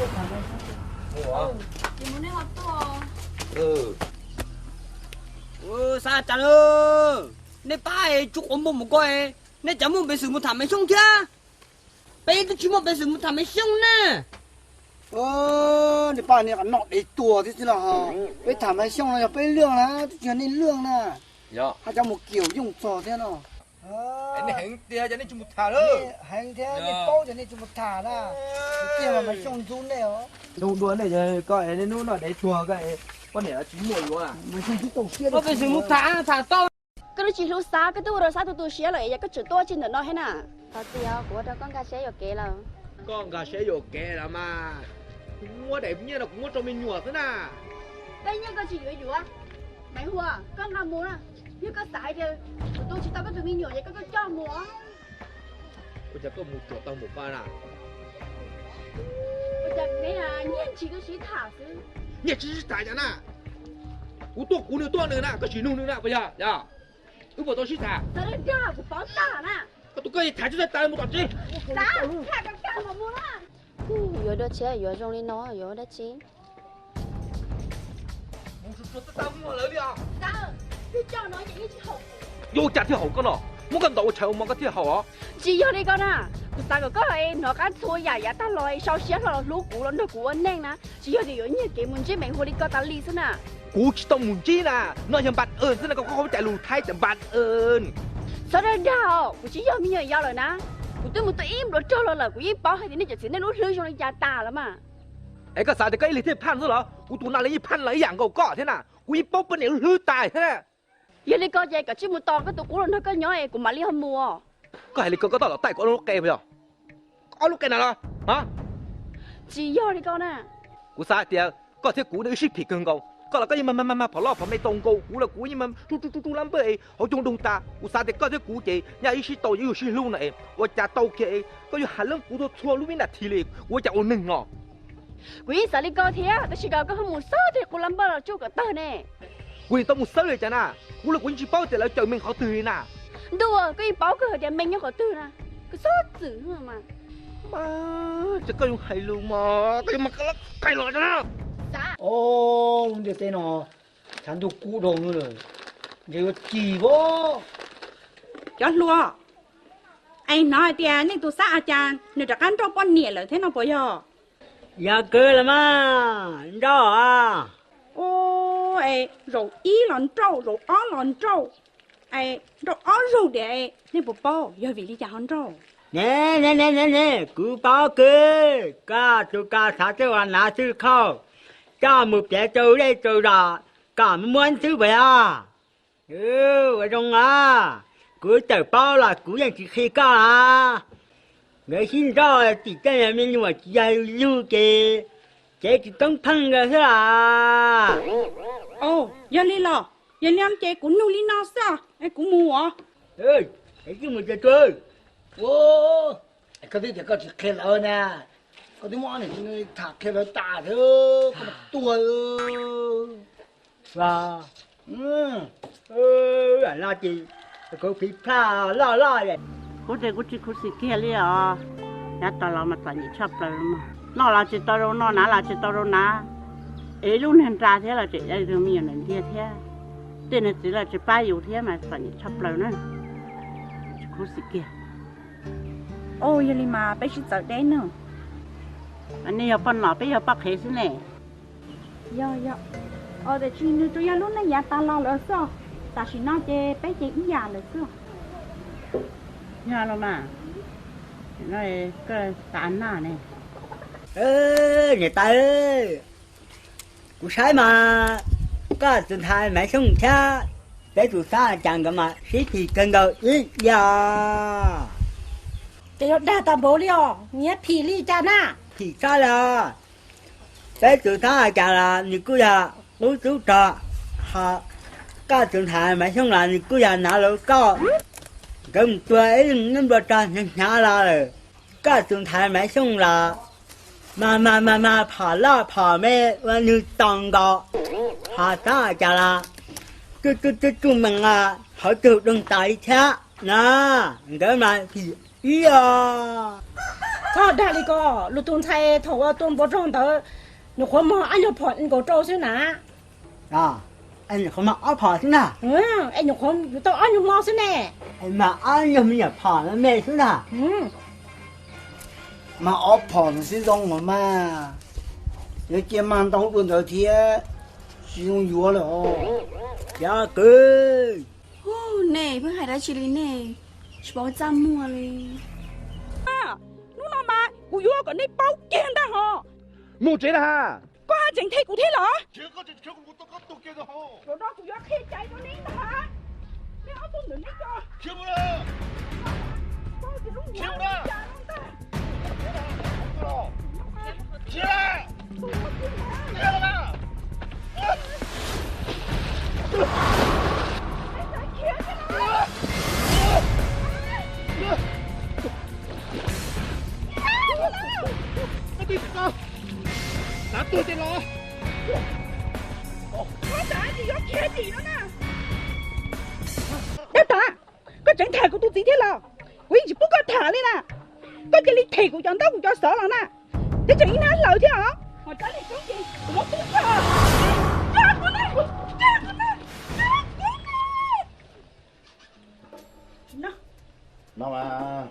Xav cas lawm, nej pab tsuj quav npua mus ko, nej cas muaj peev xwm mus tham Maiv Xyooj thiab? Peb twb tsis muaj peev xwm mus tham Maiv Xyooj na. Nej pab, nej qhov no dev tuag thiab xwb no. Peb tham Maiv Xyooj no yog peb luag na, twb tsis yog nej luag na. Haj cov mus kiaum yooj txog thiab no. Nej heev tiag ces nej tsis mus tham lawm. Heev thiab, nej paub ces nej tsis mus tham na. Tiag mas Maiv Xyooj ntxub nej os. Zoo dua nej, koj es nej hnub no dev tuag, koj es poj niam los tsis muaj yuav. Muaj peev xwm mus tham, tham tau. Koj twb tsis hlub Xab, koj twb ua rau Xab tu tu siab lawm es yog koj tseem tuaj txij ntawm no thiab na. Thov txim os, kuv ua rau koj nkag siab yuam kev lawm. Koj nkag siab yuam kev lawm mas, kuv muab daim nyiaj no kuv muab rau me nyuam xwb na. Koj nyiaj koj tsis yuav yuav, Maiv Hua, koj nqa mus na. Yog koj xav hais tias kuv tu tsis tau koj tus me nyuam ces koj, koj coj mus. Ua cas koj mus tsuas tau mus koj na? Ua cas nyiaj tsis sib tham xwb? Nyiaj tsis sib tham cas na? Kuv tuaj kuv, nws tuaj nws na, koj tsis nug nws na puas yog? Yog wb puas tau sib tham? Txhob dag, kuv paub tag na. Koj tus koj tham tsis tau tas mus tom tsev. Yuav dua tshiab yuav zoo li no yuav dab tsi? Yuav ua cas thiaj haum koj no? Muab koj ntaus ua tshais ua hmo koj thiaj haum os. Tsis yog li ko na, kuv xav kom koj hnov qab txhua yam yav tag los sau siab hlo los hlub kuv los nrog kuv ua neej na, tsis yog tias yuav nyiag kev mus ntsib Maiv Hua li ko tas li xwb na. Kuv tsis tau mus ntsib na, no yog npam w xwb na, koj qhov cai lus Thaib tias npam w. Txhob dag dag, kuv tsis yog me nyuam yaus lawm na. Kuv twb mus tau ib npluas rog los lawm, kuv yeej paub hais tias nej cov txiv neej lub hlwb zoo li cas tas lawm mas. Es koj xav tias koj ib leeg thiaj phaj xwb los? Kuv tus no los yeej phaj los ib yam nkaus koj thiab na. Kuv yeej paub poj niam lub hlwb tas thiab na. Yog li ko ces koj tsij mus tos koj tus qub los nrog koj nyob es kuv mam li ho mus. Koj hais li ko koj tab tom taij kuv ob lub qe puas yog? Ob lub qe na los? Tsis yog li ko na. Kuv xav hais tias koj thiab kuv wb sib phim kawg nkaus, koj los koj yeej mag mag mag phom loj phom me tau nkaus, kuv los kuv yeej mag tsuj tsuj tsuj lab npawj hauv cooj doog tas. Kuv xav tias koj thiab kuv ces nyaj wb sib tau yuav sib hlub no es ua cas tau kiag es koj yuav hais lab kuv txhua txhua lub vib nas this li, kuv ua cas ua neeg no. Kuv yeej xav li ko thiab, tab sis koj ho mus xub thawj qub lab npawj los tsuj kom tawg ne. Kuv yeej tau mus xawb li cas na, kuv los kuv yeej tsis paub tias lawv cawm me qhov twg li na. Ntuj, koj yeej paub kawg hais tias me nyob qhov twg na, koj txhob txwm mas. Ces koj yuav hais lus mas koj yuav mag qais los na. Lub ntiaj teb no tshav ntuj kub dhau lawm, ntshe yuav cig pob. Cov hluas, es hnov hais tias nej tus Xab A Cas nws rov qab nrauj poj niam lawm thiab no puas yog? Yog kawg los mas, nrauj a. Ua, es zaum ib los nrauj, zaum ob los nrauj, es nrauj ob zaug tiam, nej puas paub yog vim li cas ho nrauj? Ne ne ne ne ne, kuv paub kawg, koj tus ko xav tej uas hnav xwb khauj, coj mus piav rau zej rau zos kom muab xwb puas yog? Ua zoo a, kuv txawm paub los kuv yeej tsis qhia koj a. Nkawd sib nrauj tim tej me nyuam tsis yog yug ces tsev tsis toob pheej nkawd xwb a. Yog li los, yog li ces kuv nug li no xwb, kuv mus os. Koj twb tias koj tsis qhia lawv na, koj twb muab ob niam txiv tham qhia lawv tas thiab koj mas tuag. No ces kuv phiv plaj loj loj. Kuv ces kuv tsis khuv xim kiag li os. Yav tas los mas txom nyem tshaj plaws, noj los tsis tau zoo noj, hnav los tsis tau zoo hnav, es lub niag nra thiab los tseem yog me nyuam ntawm ntiag thiab, tej niag txiv los tsis pab yus thiab mas txom nyem tshaj plaws na. Tsis khuv xim kiag. Yog li mas peb sib txawv deb nawb. Nej yog poj nom, peb yog poj qhev xwb ne. Yog, yog. Tiam sis nws tsuas yog lub neej yav tas los lawm xwb, tam sim no ces peb ces ib yam lawm xwb. Yog los mas, koj tas naj ne. Niam tais, kuv saib mas koj tus ntxhais Maiv Xyooj thiab peb tus Xab A Cas nkawd mas sib phim kawg nkaus ib yam. Ces yog dag tas npaum li os, nyias phim li cas na? Phim txhob li os. Peb tus Xab A Cas los nws kuj yog qub tub rog, ho koj tus ntxhais Maiv Xyooj los nws kuj yog hnav lawv koj. Nkawd mus tua ib leeg nyob nplua rog hnyav hnyav los lawm. Koj tus ntxhais Maiv Xyooj los mas mas mas mas phom loj phom me ua nws tau nkaus, ho Xab A Cas los tsuj tsuj tsuj tsuj mees hauv tug doog tas li thiab na. Nkawd mas phim ib os. Txhob dag li ko, luag tus ntxhais thaum uas tua npua rog ntawd, nyuam qhuav mog ob nyuag phom nkaus rau xwb na. Es nyuam qhuav mog ob phom xwb na. Es nyuam qhuav yuav tau ob nyuag hmo xwb ne. Mas ob nyuag me nyuam phom no me xwb na. Mas ob phom no xwb zoo los mas, yuav cia mag ntau dua ntawd thiab, tsis zoo yuav lawm os. Cab kawg. Nej pheej hais dab tsi li nej, tsis paub txaj muag li. Hnub no mas kuv yuav kom nej paub kiag ntag hos. Mus tsev na has. Koj haj tseem them kuv thiab los? Kuv yuav qhia cai rau nej ntag. Nej ob tug ntawm nej cov. Xav tuag ces los. Dab tas, koj tseem tham kuv tus txiv thiab los? Kuv yeej tsis pub koj tham li na. Koj cia li them kuv cov ntaub kuv cov xov los na. Thiab tseem ib hnab hlaws thiab os. Ho rab niag roob ces kuv muab pub koj. Tso kuv na, tso kuv na, tso kuv na. No mas,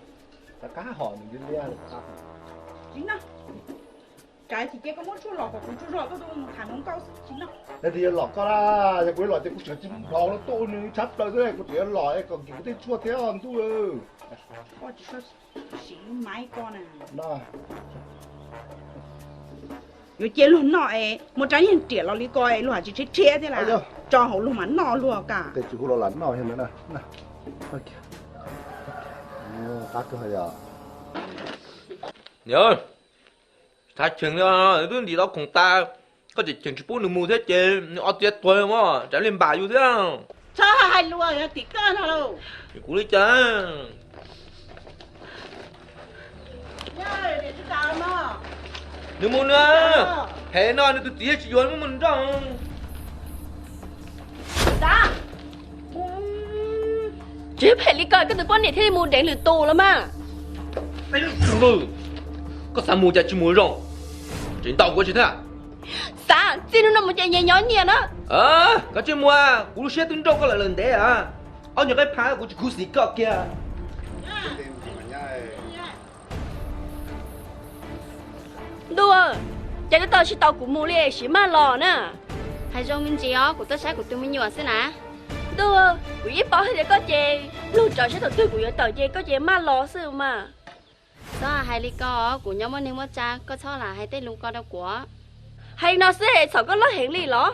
rov qab hom nws liab liab li qab. Tsis no, kav tsis cia koj muab tshuaj los kom kuv tsaug zog tuaj mus tham hluas nkauj xwb tsis no. Yog tias yuav los koj na, yog kuv yuav los ces kuv sawv tsis nplhov no tuaj ua nws tshab plaws xwb, kuv tseem yuav los kom nkim kuv tej tshuaj thiab ntuj. Koj tsis txhob siv lub maiv koj na. Yuav cia luag noj es muaj rab niag riam los li ko es luag hais tsis rhiab rhiab thiab las, tso hauv luag mas noj luag kas. Tej tsis hu los lam noj. Qab kawg yog. Niam, tsis txhob cheem li, twb ntim tau khoom tas, koj tseem cheem tsis pub nws mus thiab ces nws ob txiav tuag mog, tsam li npam yus thiab. Txhob hais lus yog tim koj no lauj. Kuv li cas? Nws mus nws, phem no nws tus txiv tsis yuav muab mus nrauj. Tsis phem li ko koj tus poj niam thiaj li mus deev lwm tus los mas. Koj xav mus cas tsis mus zoo, tseem ntaus kuv tsis thiab. Xav txij hnub no mus ces nyias nyob nyias na. Koj tsis mus, kuv lub siab twb nrauj koj lawm lawm ntev. Ob nyuag qeb phav kuv tsis khuv xim koj kiag. Ntuj, cas twb tau tsis tau kuv mus li, sim maj los na. Hais zoo me ntsis os, kuv tuaj saib kuv tus me nyuam xwb na. Ntuj, kuv yeej paub hais tias koj ces luag tsawv sab thaum twg kuv yuav tawm ces koj ces maj los xwb mas. Txhob hais li ko, kuv nyob muaj neeg muaj tsav, koj txhob lam hais tej lus ko rau kuv. Hais li no xwb es txhaum koj loj heev li los?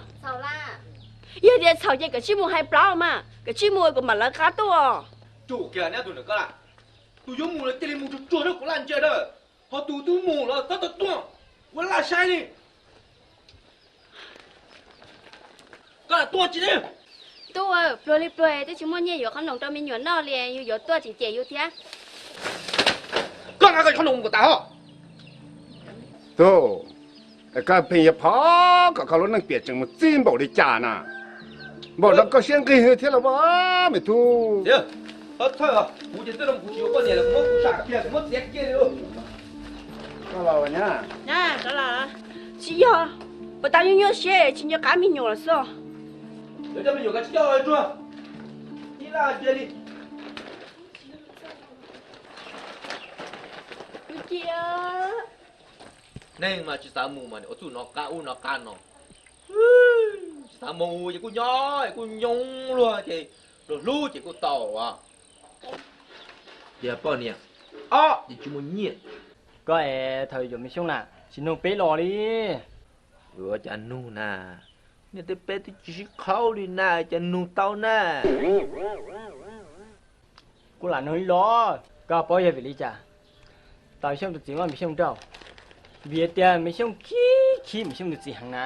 Yog tias txhaum ces koj tsij mus hais plaub mas, koj tsij mus kuv mam lawv qab tuaj. Tsum kiag neb tus nram koj lawm, tus yuav mus los cia li mus tsuag tsuag rau kuv laj ntsia na, ho tus twb mus los txhob tau tuaj, kuv laj saib li. Koj lam tuaj tsis li? Ntuj, pluag li pluag twb tsis muaj nyiaj yuav qhob noom rau me nyuam noj li, yus yuav tuaj tsis cem yus thiab. Koj nqa koj qhob noom mus tas ho. Tub, koj pheej yuav phov kom koj lub neej piam tseem mus txij npaum li cas na. Npaum no koj siab nqig thiab los as me tub. Txhob txhawj, kuv ces twb los kuv tsis yuav poj niam lawm, kuv muab kuv sam kiag, kuv muab txiav kiag li. Koj los nyab. Tsis yog, puas tas nyuaj nyuaj siab tsis nco qab me nyuam los xwb. Coj me nyuam kav tsij coj tsuag, ib laj cia li. Neeg mas tsis xav mus mas ua txuj nov qab ub nov qab no. Tsis xav mus ces kuj nyob es kuj nyoo luag ces luag hlub ces kuj tau as. Tias poj niam, ob ces tsis muaj nyiaj. Koj es thaum yuav me xyoob na, tsis nug peb los li. Ua cas nug na, niaj tej peb twb tsis sib qhaub li na, cas nug tau na. Kuv lam nug ib los, koj paub yog vim li cas tau Xyooj tus txiv muab Me Xyooj nrauj? Vim tias Me Xyooj khib khib Me Xyooj tus txiv heev na.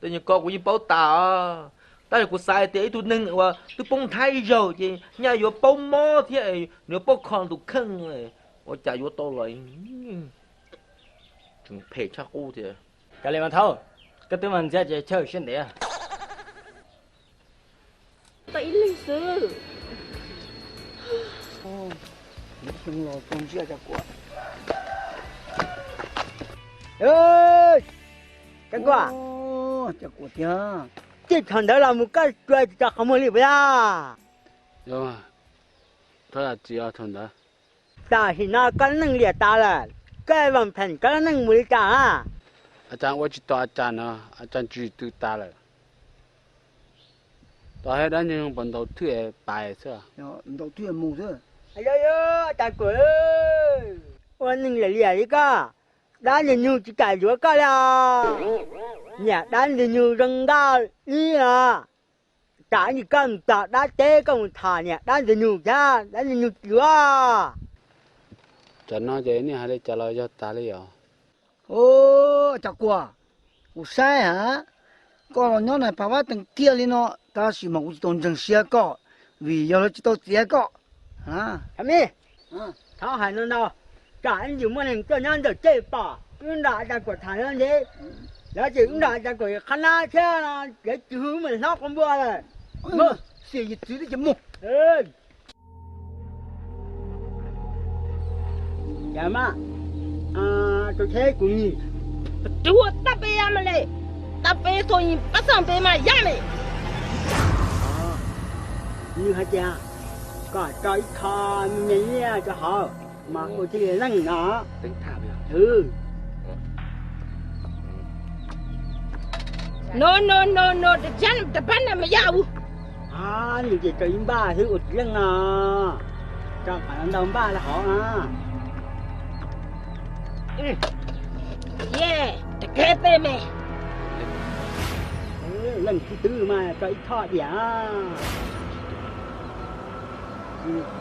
Tej nyuag ko kuv yeej paub tas os, tab sis kuv xav hais tias ib tug neeg uas twb poob nthab ib zaug ces nyaj yuav paub mob thiab nws yuav paub kho tus kheej, ua cas yuav tau los tseem phem tshaj qub thiab. Kav liam mas thaub, koj twb mas ntxias ces chaw siab ntev. Tau ib leeg xwb. Me Xyooj los txog ntsiab cas kuv. Cas Kuam, cas Kuam tiag, txij thaum ntawd los mus koj tsuas tsis tso qhov muag li puas yog? Txawm tsis yog thaum ntawd. Tam sim no koj neej liam tas lawm, koj vam pheem koj neej mus li cas na? A cas ua tsis tau a cas no, a cas tsis tw tas lawm. Tos hais dab ntxwg nyoog puas ntaus thwj pais xwb. Ntaus thwj mus xwb. Yog yog, a cas Kuam, ua neej liam liam li koj, dab ntxwg nyoog tsis kam yuav koj li os. Niam dab ntxwg nyoog zoo nkauj ib os. Tsam ntsis koj mus txog dab teb koj mus tham niam dab ntxwg nyoog thiab dab ntxwg nyoog tsis yuav. Tsam no ces nej hais li cas los yog tas li os. Cov Kuam, kuv saib hais, koj los nyob na phav vab teev kiag li no, tab sis mas kuv tsis tau ntseeg siab koj, vim yog lawv tsis tau txiav koj. Thov hais no ntau, tsam ib ntsis muaj neeg tuaj nyob ntawm tsev pom wb nrog a cas Kuam tham no ntev, lawv tias wb nrog a cas Kuam qhab nab thiab no, lawv tsis hu wb mus hlob quav npua lawm. Xwm yus txwv twb tsis mus. Yam mas, tus tsheb kuv nyi. Tus tab peb yam mas le, tab peb txhua yim pab xaj peb mas yam le. Nws hais tias kom tso ib qho me me nyiaj rau hauv mas ua thiaj li leej no. No no no no, tus pab na mas yam u. Nws ces tso ib npaj xwb ua tsis leej no. Tso kom ntau npaj rau hauv na. Ye, rov qab peb me. Leej xib tw mas tso ib thoj diam.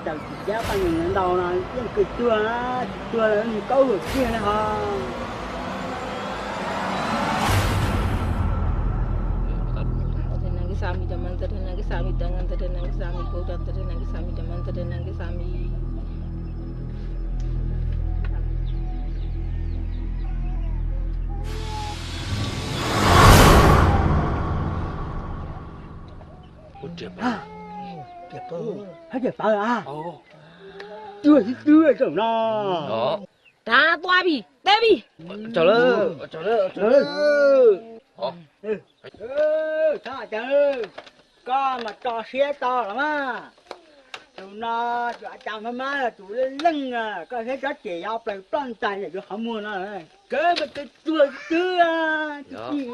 Tawm tsis cab paj nees ntau no yeej kawg tuag, tsis tuag los nws kaub hwm kiag li ho. Hab tias pawg a, tuag xwb xwb zaum no. Rov tua vij, teb vij. Koj mas tso siab tau los mas. Tus no tus a cas mas mas tus leej leej, koj thiab tsob cem yov plaws ploj ntais ntawm yus qhov muag no. Kawg mas tus tuag xwb xwb, tsis chim.